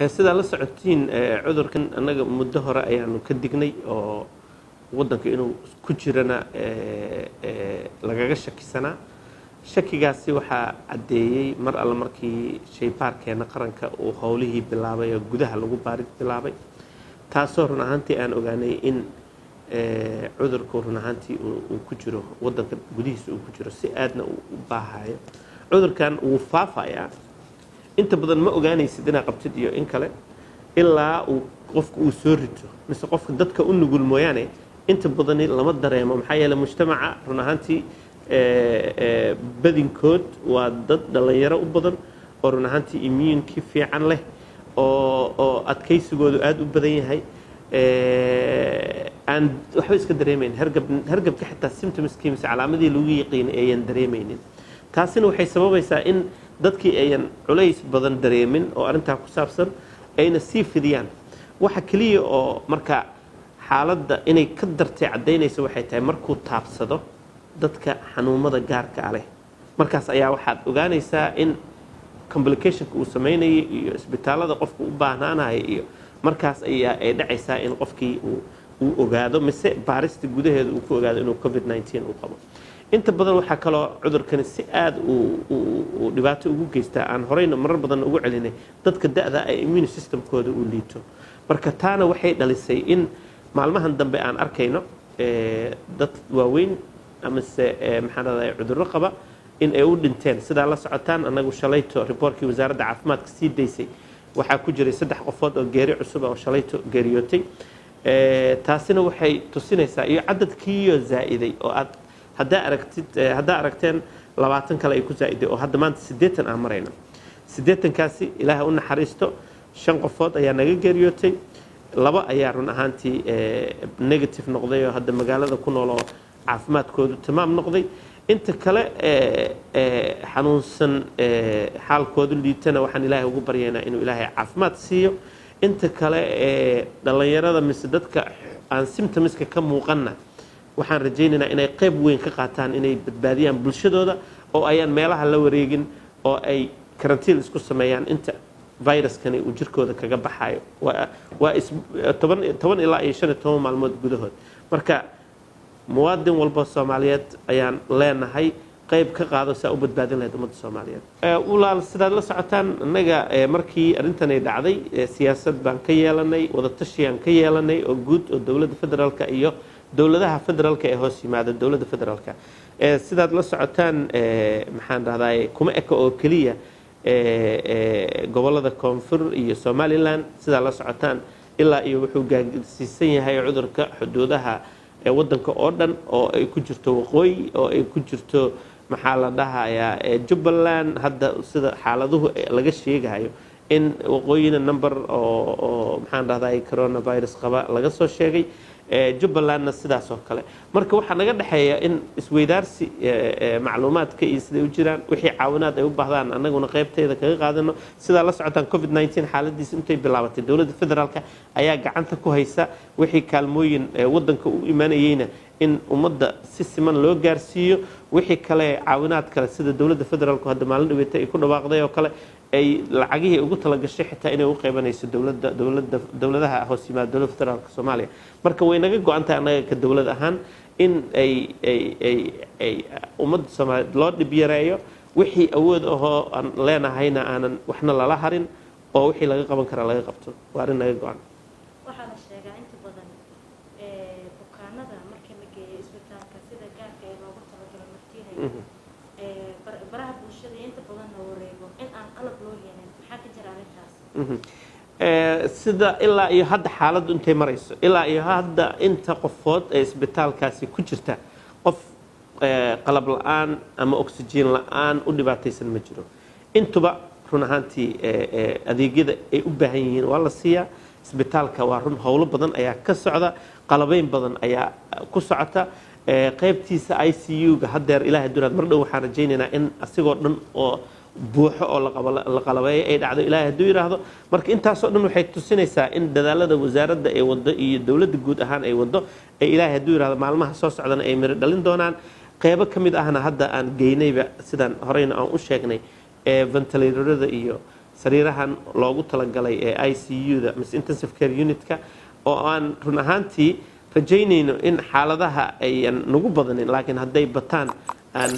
Sidaa la socotiin, cudurkan annaga muddo hore ayaanu ka dignay oo waddanka inuu ku jirana lagaga shakisanaa. Shakigaasi waxaa caddeeyey mar alle markii shaybaarkeena qaranka uu howlihii bilaabay oo gudaha lagu baarid bilaabay, taasoo run ahaantii aan ogaanay in cudurku run ahaantii uu ku jiro waddanka gudihiisa, uu ku jiro, si aadna uu u baahayo. Cudurkan wuu faafayaa. Inta badan ma ogaanaysid inaad qabtid iyo in kale ilaa uu qofku uu soo rito mise qofka dadka u nugul mooyaane. Inta badani lama dareemo, maxaa yeeley mujtamaca run ahaantii badinkood waa dad dhallinyaro u badan oo run ahaantii immunekii fiican leh oo adkaysigoodu aada u badan yahay, aan waxba iska dareemayn hergab. Hergabka xitaa symptomskii mise calaamadii lagu yiqiinay ayan dareemaynin. Taasina waxay sababaysaa in dadkii ayan culays badan dareemin oo arrintaa ku saabsan ayna sii fidiyaan. Waxa keliya oo marka xaaladda inay ka dartay caddaynaysa waxay tahay markuu taabsado dadka xanuumada gaarka ah leh. Markaas ayaa waxaad ogaanaysaa in complicationka uu samaynayay iyo isbitaalada qofku u baahnaanaya, iyo markaas ayaa ay dhacaysaa in qofkii uu ogaado mise baarista gudaheeda uu ku ogaado inuu COVID-19 uu qabo. Inta badan waxaa kaloo cudurkani si aada uu dhibaato ugu geystaa, aan horeyna marar badan ugu celinay, dadka da'da ay immune systemkooda uu liito. Marka taana waxay dhalisay in maalmahan dambe aan arkayno dad waaweyn amase maxaan raday cudurro qaba in ay u dhinteen. Sidaa la socotaan, annagu shalayto reportkii Wasaaradda Caafimaadka sii daysay waxaa ku jiray saddex qofood oo geeri cusub oo shalayto geeriyootay. Taasina waxay tusinaysaa iyo cadadkiiyo zaa'iday oo aad haddaa aragtid, haddaa aragteen, 20 kale ay ku zaa'iday oo hadda maanta 80 aan marayno. 80-kaasi, Ilaahay u naxariisto, shan qofood ayaa naga geeriyootay, laba ayaa run ahaantii negative noqday oo hadda magaalada ku nool oo caafimaadkoodu tamaam noqday. Inta kale xanuunsan, xaalkoodu liitana, waxaan Ilaahay ugu baryaynaa inuu Ilaahay caafimaad siiyo. Inta kale ee dhallinyarada mise dadka aan symptomska ka muuqanna, waxaan rajaynaynaa inay qayb weyn ka qaataan inay badbaadiyaan bulshadooda oo ayaan meelaha la wareegin oo ay karantiil isku sameeyaan inta viruskani uu jirkooda kaga baxayo. Waa 10 ilaa iyo 15 maalmood gudahood. Marka muwaadin walba Soomaaliyeed ayaan leenahay, qayb ka qaado saa u badbaadin lahayd ummadda Soomaaliyeed. Walaal, sidaad la socotaan, annaga markii arrintan ay dhacday, siyaasad baan ka yeelanay, wadatashiaan ka yeelanay oo guud oo dowladda federaalka iyo dowladaha federaalka ee hoos yimaada dowladda federaalka. Sidaad la socotaan, maxaan dhahdaa, kuma eka oo keliya gobolada Koonfur iyo Somaliland. Sidaa la socotaan, ilaa iyo wuxuu gaarsiisan yahay cudurka xuduudaha waddanka oo dhan, oo ay ku jirto waqooyi, oo ay ku jirto, maxaa la dhahayaa, Jubbaland. Hadda sida xaaladuhu laga sheegayo, in waqooyina number oo maxaan dhahday coronavirus qaba laga soo sheegay, Jubbalandna sidaas oo kale. Marka waxaa naga dhexeeya in isweydaarsi macluumaadka iyo siday u jiraan, wixii caawinaad ay u baahdaan annaguna qaybteeda kaga qaadano. Sidaa la socotaan, COVID-19 xaaladiisa intay bilaabatay, dowladda federaalka ayaa gacanta ku haysa wixii kaalmooyin waddanka u imaanayeyna in ummadda si siman loo gaarsiiyo, wixii kale caawinaad kale, sida dowladda federaalku hadda maalin dhaweeta ay ku dhawaaqday oo kale, ay lacagihii ugu talagashay xitaa inay u qaybanayso dowlada dowladaha hoos yimaada dowladda federaalka Soomaaliya. Marka way naga go-an tahay annaga ka dowlad ahaan in ay ummadda Soomaaliyeed loo dhib yareeyo, wixii awood ahoo aan leenahayna aanan waxna lala harin oo wixii laga qaban karaa laga qabto. Waa arrin naga go-an. Waxaa la sheegaa inta badan bukaanada marka la geeyo isbitaalka sida gaarka ee loogu talagalo martihay baraha bulshada inta badanna wareego in aan qalab loo helin. Maxaa ka jira arrintaas? Sida ilaa iyo hadda xaaladdu intay marayso, ilaa iyo hadda inta qofood ee isbitaalkaasi ku jirta, qof qalab la-aan ama oxygen la-aan u dhibaataysan ma jiro. Intuba run ahaantii adeegyada ay u baahan yihiin waa la siiyaa. Isbitaalka, waa run, howlo badan ayaa ka socda, qalabayn badan ayaa ku socota. Qaybtiisa ICU-ga haddeer, Ilahay duraad, mar dhow waxaan rajaynaynaa in asigoo dhan oo buuxo oo la qalabeeyo ay dhacdo, Ilaahay hadduu yidhaahdo. Marka intaasoo dhan waxay tusinaysaa in dadaalada wasaaradda ay waddo iyo dowladda guud ahaan ay waddo ay, Ilaahay hadduu yidhahdo, maalmaha soo socdana ay miro dhalin doonaan. Qeybo ka mid ahna hadda aan geynayba, sidaan horeyna aan u sheegnay, ee ventilatorada iyo Sariirahan loogu talagalay ee ICU-da mise intensive care unit-ka, oo aan run ahaantii rajaynayno in xaaladaha ayan nagu badanin, laakiin hadday bataan aan